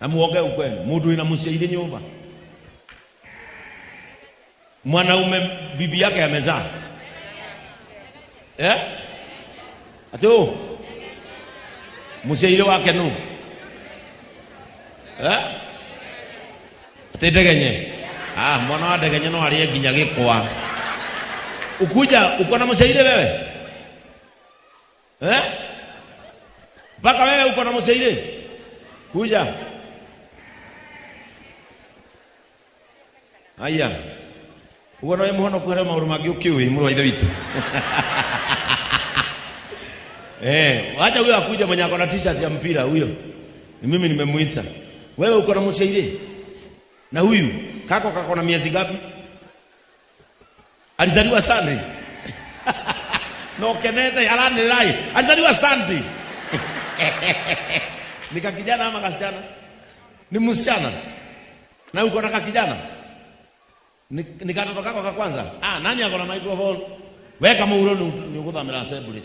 Na muongee ukweli, mundu wina muciaire nyumba, mwanaume bibi yake amezaa eh? Ati ũ muciaire wake nũ eh? Ati ndegenye? Ah, mwana wa ndegenye no arĩe nginya gĩkwa. Ukuja uko na mũciaire wewe eh? Mpaka wewe uko na mũciaire kuja aya uguo no wĩ mũhonoku harĩ maũndũ mangĩ ũkĩũĩ mũrũ wa ithe witũ. Eh, wacha huyo akuja mwenye ako na t-shirt ya mpira huyo. Ni mimi nimemuita. Wewe uko na mũciaire? Na huyu kako kako na miezi ngapi? Alizaliwa Sunday. No kenete aranĩrĩrai. Alizaliwa Sunday. Ni kakijana ama kasichana? Ni msichana. Na uko na kakijana? Ni katoto kako ka kwanza? Ah, nani ako na microphone? Weka mũhuro nĩ ũgũthamĩra assembly.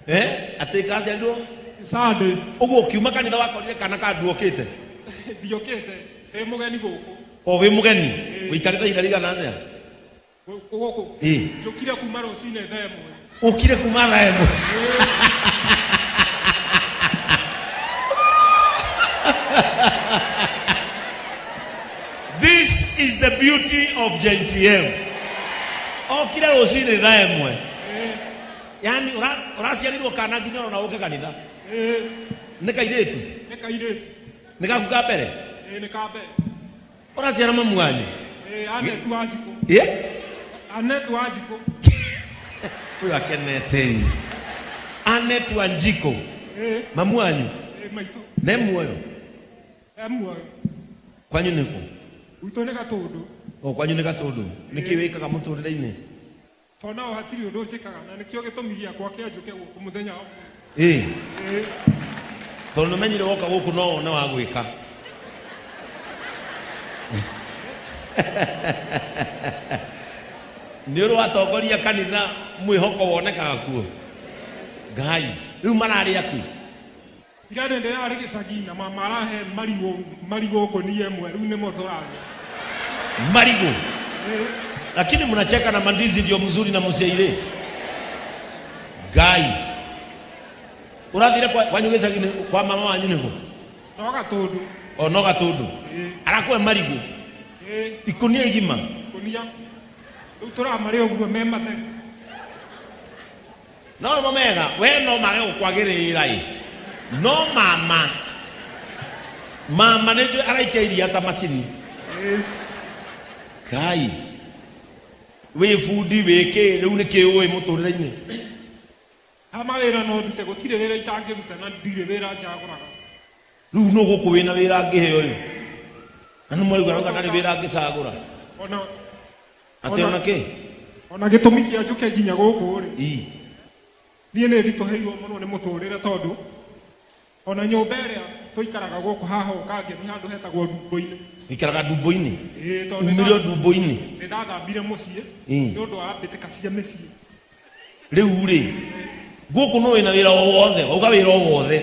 Eh, atĩ kaciarirwo Sunday. Ũguo ũkiuma kanitha wakorire kana ka nduokĩte? Ndiokĩte, ndĩ mũgeni gũkũ. O wĩ mũgeni? Ũikarĩte ihinda rĩigana atĩa? Gũkũ? Ĩĩ. Njũkire kuma rũcinĩ thaa 1. Ũkire kuma thaa 1? This is the beauty of JCM. Okire rũcinĩ thaa 1. Yaani ũraciarirwo kana nginya ona ũke kanitha. Nĩ kairĩtu? Nĩ kairĩtu. Nĩ gaku ka mbere? Ĩĩ, nĩ ka mbere. Ũraciara mamu wanyu? Ĩĩ, Anet Wanjikũ. Ĩ? Anet Wanjikũ. Ũyũ akenete. Anet Wanjikũ. Ĩĩ. Mamu wanyu? Ĩĩ, maitũ. Ne muoyo? E muoyo. Kwanyu nĩ kũ? Gwitũ nĩ Gatũndũ. O kwanyu nĩ Gatũndũ. Nĩkĩ wĩkaga mũtũrĩre-inĩ? Tondũ nao hatirĩ ũndũ njĩkaga, na nĩkĩo gĩtũmi gĩakwa kĩa njũke gũkũ mũthenya wa ũmũthĩ. Ĩĩ. Ĩĩ. Tondũ nĩmenyire woka gũkũ no wone wa gwĩka. Nĩ ũrĩ watongoria kanitha mwĩhoko wonekaga kuo? Ngai. Rĩu mararĩa kĩ? Ira nĩ ndĩrarĩ gĩcagi na mama arahe marigũ marigũ ngũnia ĩmwe rĩu nĩmo tũrarĩa. Marigũ. Lakini mnacheka na mandizi ndio mzuri na mshaire. Ngai. Ũrathire kwa kwanyu gĩcagi kwa mama wanyu nĩkũ? No Gatũndũ. O no Gatũndũ. Arakũhe marigũ. Ikũnia igima. Ikũnia. Rĩu tũramarĩa ũguo me matheri. No nĩmo mega, we no mage gũkwagĩrĩra ĩ, no mama, mama nĩ njũĩ araikia iria ta macini. Kai, wĩ bundi wĩ kĩ, rĩu nĩ kĩ ũĩ mũtũrĩre-inĩ? Ha mawĩra no ndute, gũtirĩ wĩra itangĩruta na ndirĩ wĩra njagũraga. Rĩu nũ gũkũ wĩna wĩra angĩhe ũyũ? Na nĩ mwarauga arauga ndarĩ wĩra angĩcagũra. Ona Atĩ ona kĩ? Ona gĩtũmi kĩa njũke nginya gũkũ rĩ, Ii. niĩ nĩ nditũhĩirwo mũno nĩ mũtũrĩre tondũ ona nyũmba ĩrĩa tũikaraga gũkũ haha Ũkangemi handũ hetagwo Ndumbo-inĩ. Ũikaraga Ndumbo-inĩ? Ĩĩ, tondũ nĩ Umire nda- Ndumbo-inĩ? nĩ ndathambire mũciĩ Ii. nĩ ũndũ wa mbĩtĩka cia mĩciĩ. Rĩu rĩ, gũkũ no wĩna wĩra o wothe, wauga wĩra o wothe.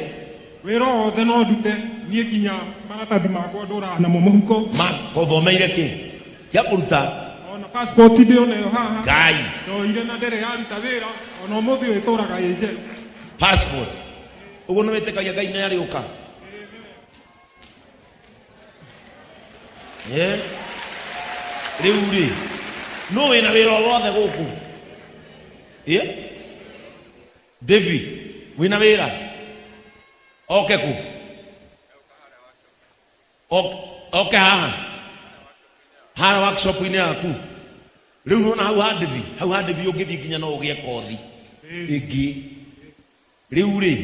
Wĩra o wothe no ndute, niĩ nginya maratathi makwa ndũraga namo mũhuko. Ma, ũthomeire kĩ? Gĩa kũruta. Ona passport ndĩ onayo haha. Ngai. Ndoire na ndĩrĩ yaruta wĩra, ona ũmũthĩ ũyũ ĩtũraga ĩ njerũ. Passport. Ũguo nĩ wĩtĩkagia Ngai nĩ arĩũka? Eh? Rĩu rĩ, nũ wĩna wĩra o wothe gũkũ? Eh? David, wĩna wĩra? Oke kũ? Oke haha? Haha workshop-inĩ yaku? Rĩu nĩwona hau ha David, hau ha David ũngĩthiĩ nginya no ũgĩe kothi ĩngĩ. Rĩu rĩ,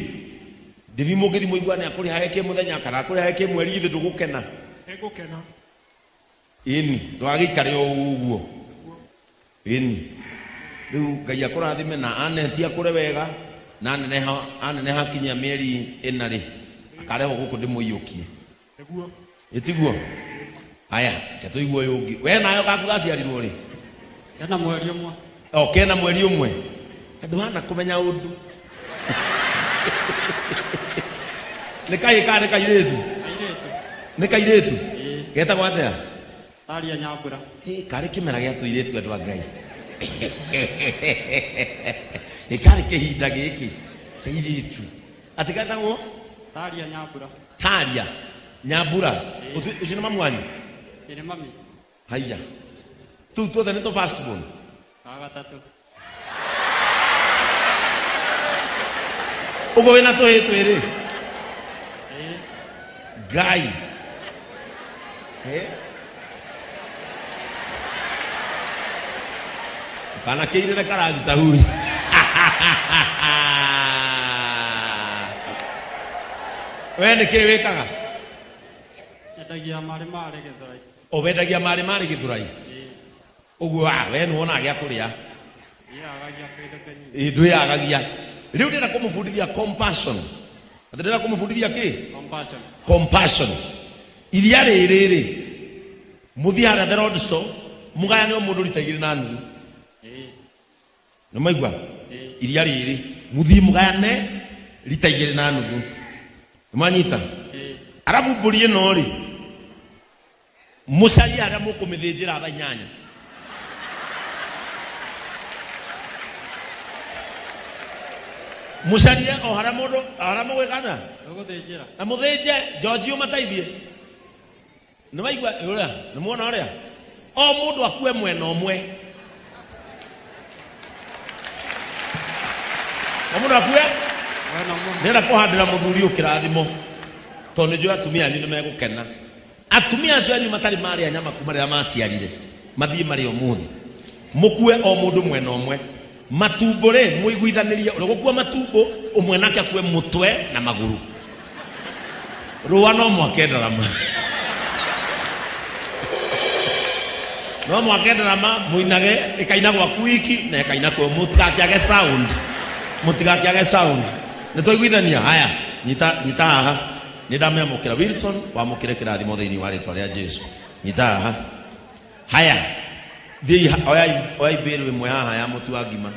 Ndĩbi mũngĩthi mũiguane akũrĩhage kĩ mũthenya kana akũrĩhage kĩ mweri githĩ ndũgũkena? Nĩngũkena. Ĩni, ndũgagĩikare o ũguo. Ĩni. Rĩu Ngai akũrathime na Aneti akũre wega na aneneha aneneha akinyia mĩeri ĩna rĩ, akarehwo gũkũ ndĩmũiyũkie. Nĩguo. Ĩ tiguo? Aya, reke tũigue ũyũ ũngĩ. We nayo gaku gaciarirwo rĩ? Kena mweri ũmwe. O kena mweri ũmwe. Ndũhana kũmenya ũndũ. Nĩ kahĩĩ kana nĩ kairĩtu? Airĩtu. Nĩ kairĩtu? Ĩĩ. Getagwo atĩa? Taria Nyambura. Hĩ, karĩ kĩmera gĩa tũirĩtu andũ a Ngai. Ĩ karĩ kĩhinda gĩkĩ kairĩtu. Atĩ getagwo? Taria Nyambura. Taria Nyambura. Ũcio nĩ mamu wanyu? Ĩ nĩ mami. Haiya. Tũu tuothe nĩ tũ first born. Ga gatatũ. Ũguo wĩna tũhĩĩ twĩrĩ? Ĩĩ. Ngai. Eh? Kana kĩirĩre karagita huri. We nĩ kĩĩ wĩkaga? Nyendagia marĩ marĩ Gĩthũrai. O wendagia marĩ marĩ Gĩthũrai? Ĩĩ. Ũguo ah, we nĩ wonaga gĩa kũrĩa. Ndiyagagia kĩndũ kĩnini. Ĩ ndwĩyagagia. Rĩu ndĩrenda kũmũbundithia compassion. Atĩ ndĩrenda kũmũbundithia kĩ? Compassion. Compassion. Iria rĩrĩ rĩ, mũthiĩ harĩa the road store, mũgayane o mũndũ rita igĩrĩ na nuthu. Ĩĩ. Nĩ mwaigua? Iria rĩrĩ mũthiĩ mũgayane rita igĩrĩ na nuthu. Nĩ mwanyita? Arabu mbũri ĩno rĩ, mũcarie harĩa mũkũmĩthĩnjĩra thaa inyanya. Mũcarie o harĩa mũndũ harĩa mũgwĩka atĩa? Tũgũthĩnjĩra. Na mũthĩnje George ũmateithie. Nĩ waigua ũrĩa? Nĩ muona ũrĩa? O mũndũ akue mwena ũmwe. O mũndũ akue Mwena ũmwe. Ndĩrenda kũhandĩra mũthuri ũyũ kĩrathimo tondũ nĩ njũĩ atumia anyu nĩ megũkena. Atumia acio anyu matarĩ marĩa nyama kuma rĩrĩa maciarire mathiĩ marĩe ũmũthĩ. Mũkue o mũndũ mwena ũmwe. Matumbo rĩ mũiguithanĩrie ũrĩa ũgũkua matumbo ũmwe nake akue mũtwe na magũrũ. Rũa no mwake ndarama. No mwake ndarama mũinage ĩkaina gwaku wiki na ĩkaina kwe mũtigakĩage sound. Mũtigakĩage sound. Nĩ twaiguithania? Haya, nyita nyita haha. Nĩ ndamĩamũkĩra Wilson, wamũkĩre kĩrathimo thĩinĩ wa rĩtwa rĩa Jesu. Nyita haha. Haya, thiĩi oyai oyai mbĩrũ ĩmwe haha ya mũtu wa ngima.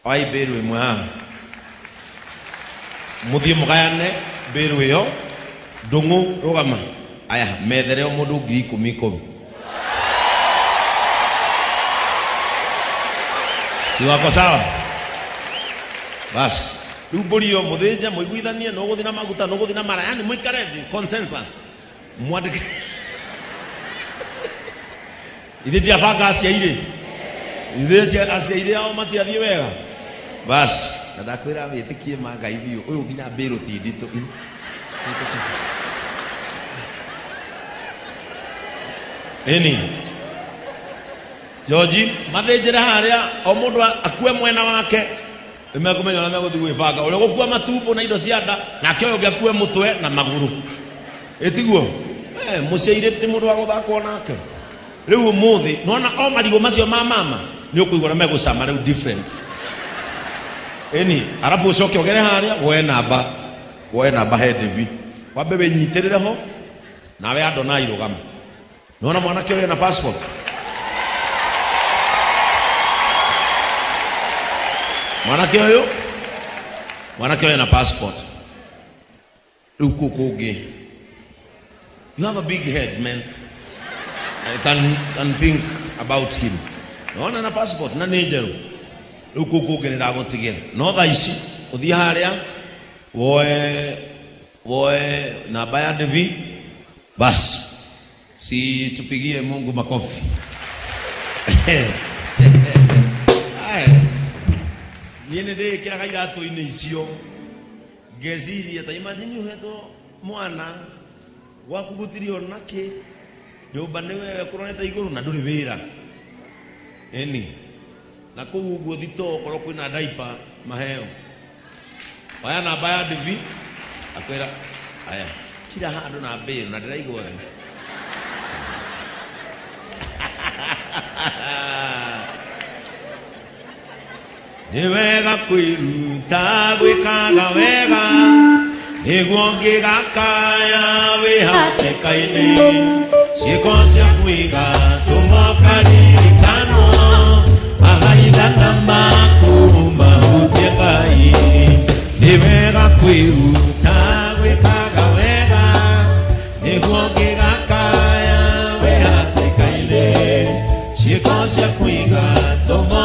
Oyai mbĩrũ ĩmwe haha. Mũthiĩ mũgayane mbĩrũ ĩyo. Ndũng'ũ rũgama. Aya, methere o mũndũ ngiri ikũmi ikũmi. Si wako sawa? Basi. Rĩu mbũri ĩyo mũthĩnje mũiguithanie nũ ũgũthiĩ na maguta nũ ũgũthiĩ na mara, yani mũikare thĩ consensus. Mwandĩke ithuĩ tiabanga aciairĩ ithuĩ aciairĩ ao matiathiĩ wega basi na ndakwĩra wĩtĩkie ma Ngai biũ ũyũ nginya mbĩrũ ti nditũ. Ĩni George mathĩnjĩre harĩa o mũndũ akue mwena wake nĩmekũmenya ũrĩa megũthiĩ gwĩbanga ũrĩa ũgũkua matumbo na indo cia nda nake ũyũ ũngĩ akue mũtwe na magũrũ ĩtiguo eh, mũciairĩ ti mũndũ wa gũthakwo nake rĩu ũmũthĩ nona o marigũ macio ma mama nĩ ũkũigua ũrĩa megũcama rĩu different ĩni arabu ũcoke ũgere harĩa woe namba woe namba he Devi wambe wĩnyitĩrĩre ho nawe Adonai rũgama nona mwanake ũyũ ena passport mwanake ũyũ mwanake ũyũ ena passport rĩu kũ kũngĩ you have a big head man I can think about him nona na passport na nĩ njerũ rĩu kũ kũngĩ nĩ ndagũtigĩra no thaa ici ũthiĩ harĩa woe woe namba ya Devi basi si tupigie Mungu makofi. Aya. Niĩ nĩ ndĩĩkĩraga iratũ-inĩ icio ngeciria ta imagine ũhetwo mwana gwaku gũtirĩ ona kĩ nyũmba nĩ wewe kũrorete igũrũ na ndũrĩ wĩra ĩni na kũu ũguo thitoo okorwo kwĩna diaper maheo oya namba ya ndivi akwĩra aya kira handũ na mbĩrũ na ndĩraigua thĩ nĩ wega kwĩruta gwĩkaga wega nĩguo ngĩgakaya wĩ hatĩka-inĩ ciĩko ciaku igatũma ũkaririkanwo mathaithana maku mahutie Ngai. Ngaigua ngĩgakaya wĩ hatĩka-inĩ, ciĩko ciaku igatũma